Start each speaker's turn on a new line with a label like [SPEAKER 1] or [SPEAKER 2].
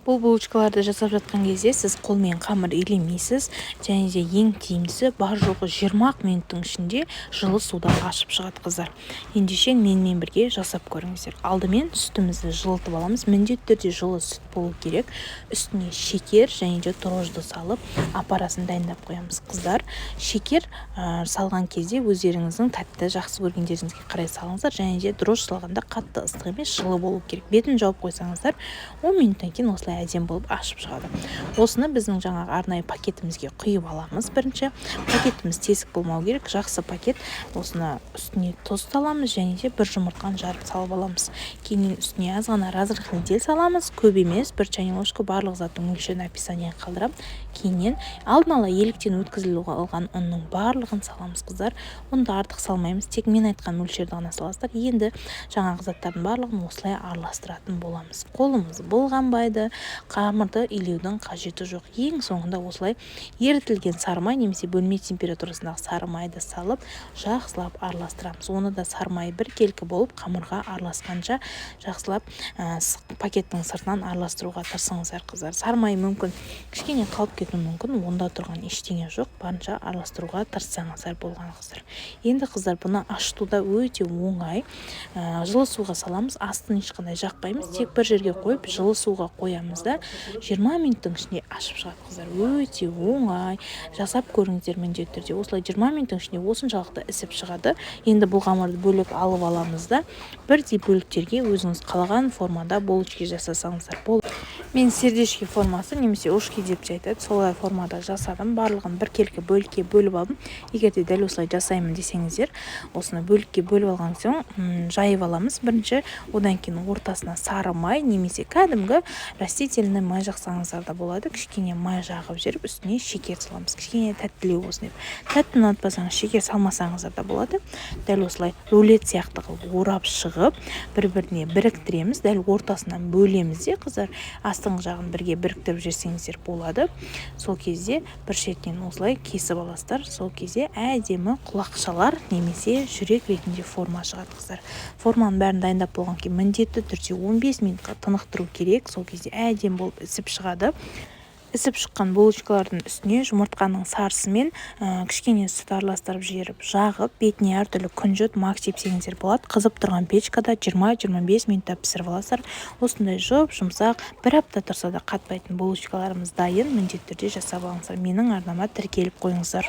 [SPEAKER 1] Бұл булочкаларды жасап жатқан кезде сіз қолмен қамыр илемейсіз және де ең тиімдісі, бар жоғы 20 минуттың ішінде жылы суда ашып шығады, қыздар. Ендеше, менімен бірге жасап көріңіздер. Алдымен сүтімізді жылытып аламыз. Міндетті түрде жылы сүт болу керек. Үстіне шекер және де дрожжи салып, опарасын дайындап қоямыз, қыздар. Шекер салған кезде өздеріңіздің тәтті жақсы көргендеріңізге қарай салыңыздар және де дрожжи салғанда қатты ыстық емес, жылы болу керек. Бетін жауып қойсаңыздар, 10 минуттан кейін осылай әдемі болып ашып шығады. Осыны біздің жаңағы арнайы пакетімізге құйып аламыз. Бірінші пакетіміз тесік болмау керек, жақсы пакет. Осыны үстіне тұз саламыз және де бір жұмыртқаны жарып салып аламыз. Кейіннен үстіне аз ғана разрыхлитель саламыз, көп емес, бір чайный ложка. Барлық заттың мөлшерін описание ге қалдырамын. Кейіннен алдын ала електен өткізіліп алған ұнның барлығын саламыз, қыздар. Ұнды артық салмаймыз, тек мен айтқан мөлшерді ғана саласыздар. Енді жаңағы заттардың барлығын осылай араластыратын боламыз. Қолымыз былғанбайды, қамырды илеудің қажеті жоқ. Ең соңында осылай ерітілген сары май немесе бөлме температурасындағы сары майды салып, жақсылап араластырамыз. Оны да сары май біркелкі болып қамырға араласқанша жақсылап пакеттің сыртынан араластыруға тырысыңыздар, қыздар. Сары май мүмкін кішкене қалып кетуі мүмкін, онда тұрған ештеңе жоқ, барынша араластыруға тырыссаңыздар болған, қыздар. Енді, қыздар, бұны ашытуда өте оңай. Жылы суға саламыз, астын ешқандай жақпаймыз, тек бір жерге қойып, жылы суға қоямыз да, 20 минуттың ішінде ашып шығады. Қыздар, өте оңай, жасап көріңіздер міндетті түрде. Осылай 20 минуттың ішінде осыншалықты ісіп шығады. Енді бұл қамырды бөлек алып аламыз да, бірдей бөліктерге өзіңіз қалаған формада булочки жасасаңыздар болады. Мен сердечки формасы немесе ушки деп те айтады, солай формада жасадым. Барлығын біркелкі бөлікке бөліп алдым. Егер де дәл осылай жасаймын десеңіздер, осыны бөлікке бөліп алған соң жайып аламыз бірінші. Одан кейін ортасына сары май немесе кәдімгі растительный май жақсаңыздар да болады. Кішкене май жағып жіберіп, үстіне шекер саламыз, кішкене тәттілеу болсын деп. Тәтті ұнатпасаңыз, шекер салмасаңыздар да болады. Дәл осылай рулет сияқты қылып орап шығып, бір біріне біріктіреміз. Дәл ортасынан бөлеміз де, қыздар, астыңғы жағын бірге біріктіріп жіберсеңіздер болады. Сол кезде бір шетінен осылай кесіп аласыздар. Сол кезде әдемі құлақшалар немесе жүрек ретінде форма шығады, қыздар. Форманың бәрін дайындап болған кейін міндетті түрде 15 минутқа тынықтыру керек. Сол кезде әдемі болып ісіп шығады. Ісіп шыққан булочкалардың үстіне жұмыртқаның сарысымен кішкене сүт араластырып жіберіп, жағып, бетіне әртүрлі күнжіт, мак сепсеңіздер болады. Қызып тұрған печкада 20-25 минутта пісіріп аласыздар. Осындай жұп жұмсақ, бір апта тұрса да қатпайтын булочкаларымыз дайын. Міндетті түрде жасап алыңыздар. Менің арнама тіркеліп қойыңыздар.